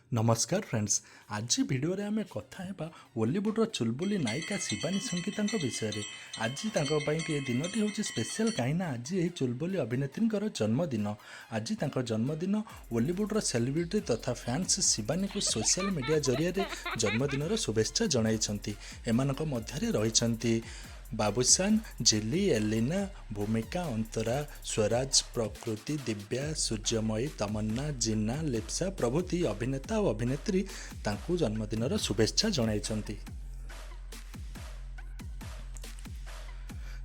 ନମସ୍କାର ଫ୍ରେଣ୍ଡସ୍, ଆଜି ଭିଡ଼ିଓରେ ଆମେ କଥା ହେବା ଓଲିଉଡ଼ର ଚୁଲବୁଲି ନାୟିକା ଶିବାନୀ ସଙ୍ଗୀତାଙ୍କ ବିଷୟରେ। ଆଜି ତାଙ୍କ ପାଇଁ ଏ ଦିନଟି ହେଉଛି ସ୍ପେଶିଆଲ୍, କାହିଁକିନା ଆଜି ଏହି ଚୁଲବୁଲି ଅଭିନେତ୍ରୀଙ୍କର ଜନ୍ମଦିନ। ଆଜି ତାଙ୍କ ଜନ୍ମଦିନ। ଓଲିଉଡ଼ର ସେଲିବ୍ରିଟି ତଥା ଫ୍ୟାନ୍ସ ଶିବାନୀକୁ ସୋସିଆଲ ମିଡ଼ିଆ ଜରିଆରେ ଜନ୍ମଦିନର ଶୁଭେଚ୍ଛା ଜଣାଇଛନ୍ତି। ଏମାନଙ୍କ ମଧ୍ୟରେ ରହିଛନ୍ତି ବାବୁସାନ, ଝିଲି, ଏଲିନା, ଭୂମିକା, ଅନ୍ତରା, ସ୍ୱରାଜ, ପ୍ରକୃତି, ଦିବ୍ୟା, ସୂର୍ଯ୍ୟମୟୀ, ତମନ୍ନା, ଜିନା, ଲିପ୍ସା ପ୍ରଭୃତି ଅଭିନେତା ଓ ଅଭିନେତ୍ରୀ ତାଙ୍କୁ ଜନ୍ମଦିନର ଶୁଭେଚ୍ଛା ଜଣାଇଛନ୍ତି।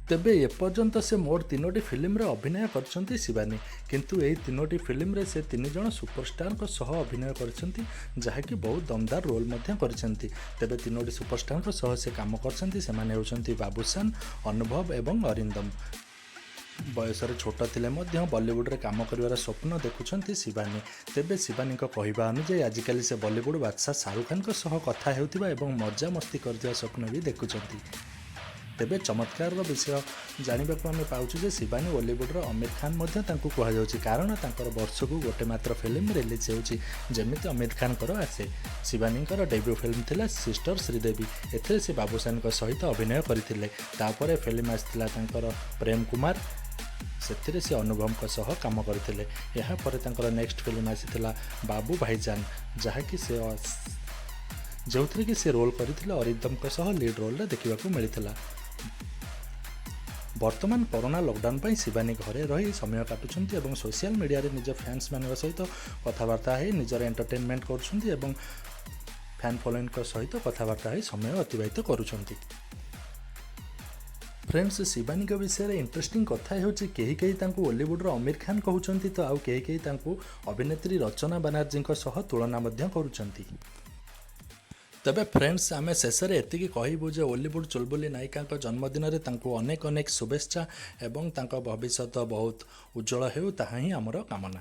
ତେବେ ଏପର୍ଯ୍ୟନ୍ତ ସେ ମୋଟ ତିନୋଟି ଫିଲ୍ମରେ ଅଭିନୟ କରିଛନ୍ତି ଶିବାନୀ। କିନ୍ତୁ ଏହି ତିନୋଟି ଫିଲ୍ମରେ ସେ ତିନି ଜଣ ସୁପରଷ୍ଟାରଙ୍କ ସହ ଅଭିନୟ କରିଛନ୍ତି, ଯାହାକି ବହୁତ ଦମଦାର ରୋଲ୍ ମଧ୍ୟ କରିଛନ୍ତି। ତେବେ ତିନୋଟି ସୁପରଷ୍ଟାରଙ୍କ ସହ ସେ କାମ କରିଛନ୍ତି। ସେମାନେ ହେଉଛନ୍ତି ବାବୁସାନ, ଅନୁଭବ ଏବଂ ଅରିନ୍ଦମ। ବୟସରେ ଛୋଟ ଥିଲେ ମଧ୍ୟ ବଲିଉଡ଼ରେ କାମ କରିବାର ସ୍ୱପ୍ନ ଦେଖୁଛନ୍ତି ଶିବାନୀ। ତେବେ ଶିବାନୀଙ୍କ କହିବା ଅନୁଯାୟୀ, ଆଜିକାଲି ସେ ବଲିଉଡ଼ ବାଦଶାହ ଶାହରୁଖ ଖାନଙ୍କ ସହ କଥା ହେଉଥିବା ଏବଂ ମଜାମସ୍ତି କରୁଥିବା ସ୍ୱପ୍ନ ବି ଦେଖୁଛନ୍ତି। ତେବେ ଚମତ୍କାରର ବିଷୟ ଜାଣିବାକୁ ଆମେ ପାଉଛୁ ଯେ ଶିବାନୀ ଓଲିଉଡ଼ର ଅମୀର ଖାନ ମଧ୍ୟ ତାଙ୍କୁ କୁହାଯାଉଛି, କାରଣ ତାଙ୍କର ବର୍ଷକୁ ଗୋଟେ ମାତ୍ର ଫିଲ୍ମ ରିଲିଜ୍ ହେଉଛି, ଯେମିତି ଅମୀର ଖାନଙ୍କର ଆସେ। ଶିବାନୀଙ୍କର ଡେବ୍ୟୁ ଫିଲ୍ମ ଥିଲା ସିଷ୍ଟର ଶ୍ରୀଦେବୀ। ଏଥିରେ ସେ ବାବୁସାନଙ୍କ ସହିତ ଅଭିନୟ କରିଥିଲେ। ତାପରେ ଫିଲ୍ମ ଆସିଥିଲା ତାଙ୍କର ପ୍ରେମ କୁମାର। ସେଥିରେ ସେ ଅନୁଭବଙ୍କ ସହ କାମ କରିଥିଲେ। ଏହାପରେ ତାଙ୍କର ନେକ୍ସଟ ଫିଲ୍ମ ଆସିଥିଲା ବାବୁ ଭାଇଜାନ, ଯାହାକି ସେ ଯେଉଁଥିରେ କି ସେ ରୋଲ୍ କରିଥିଲେ, ଅରିନ୍ଦମଙ୍କ ସହ ଲିଡ୍ ରୋଲ୍ରେ ଦେଖିବାକୁ ମିଳିଥିଲା। ବର୍ତ୍ତମାନ କରୋନା ଲକଡାଉନ୍ ପାଇଁ ଶିବାନୀ ଘରେ ରହି ସମୟ କାଟୁଛନ୍ତି ଏବଂ ସୋସିଆଲ ମିଡ଼ିଆରେ ନିଜ ଫ୍ୟାନ୍ସମାନଙ୍କ ସହିତ କଥାବାର୍ତ୍ତା ହେଇ ନିଜର ଏଣ୍ଟରଟେନମେଣ୍ଟ କରୁଛନ୍ତି ଏବଂ ଫ୍ୟାନ୍ ଫଲୋଇଂଙ୍କ ସହିତ କଥାବାର୍ତ୍ତା ହୋଇ ସମୟ ଅତିବାହିତ କରୁଛନ୍ତି। ଫ୍ରେଣ୍ଡସ୍, ଶିବାନୀଙ୍କ ବିଷୟରେ ଇଣ୍ଟରେଷ୍ଟିଂ କଥା ହେଉଛି, କେହି କେହି ତାଙ୍କୁ ଓଲିଉଡ଼ର ଅମୀର ଖାନ କହୁଛନ୍ତି ତ ଆଉ କେହି କେହି ତାଙ୍କୁ ଅଭିନେତ୍ରୀ ରଚନା ବାନାର୍ଜୀଙ୍କ ସହ ତୁଳନା ମଧ୍ୟ କରୁଛନ୍ତି। ତେବେ ଫ୍ରେଣ୍ଡସ୍, ଆମେ ଶେଷରେ ଏତିକି କହିବୁ ଯେ ଓଲିଉଡ଼ ଚୁଲବୁଲି ନାୟିକାଙ୍କ ଜନ୍ମଦିନରେ ତାଙ୍କୁ ଅନେକ ଅନେକ ଶୁଭେଚ୍ଛା ଏବଂ ତାଙ୍କ ଭବିଷ୍ୟତ ବହୁତ ଉଜ୍ଜଳ ହେଉ, ତାହା ହିଁ ଆମର କାମନା।